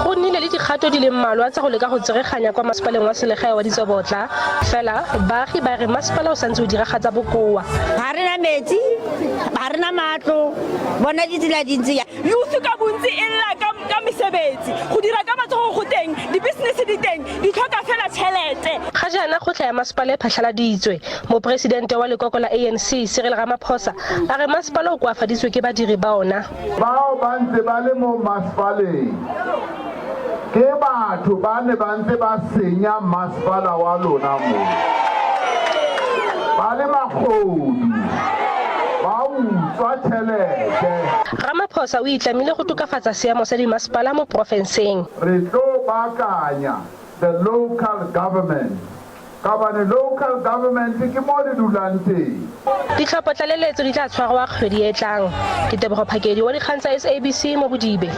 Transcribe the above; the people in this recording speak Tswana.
Go nnile le dikgato di le mmalwa tsa go leka go tsereganya kwa masepaleng wa selegae wa Ditsobotla, fela baagi ba re masepala o santse o diragatsa bokoa. Ga re na metsi, ga re na matlo, bona ditsela di ntse ya. Youth ka bontsi e lla ka, ka mesebetsi, go dira ka matsogo go teng, di-business di teng, di tlhoka fela tšhelete. Ga jaana kgotla ya masepala e phatlhaladitswe. Moporesidente wa lekoko la ANC, Cyril Ramaphosa, a re masepala o koafaditswe ke badiri ba ona. Bao ba ntse ba le mo masepaleng ke batho ba ne ba ntse ba senya masepala wa lona mo. Ba le magodu, ba utswa tšhelete. Ramaphosa o itlamile go tokafatsa seemo sa dimasepala mo porofenseng. Re tlo baakanya the local government Ka gobane local government ke mo le dulang teng. Ditlhopho tlaleletso di tla tshwarwa kgwedi e tlang. Ke Tebogo Phakedi wa dikgang tsa SABC mo Bodibe.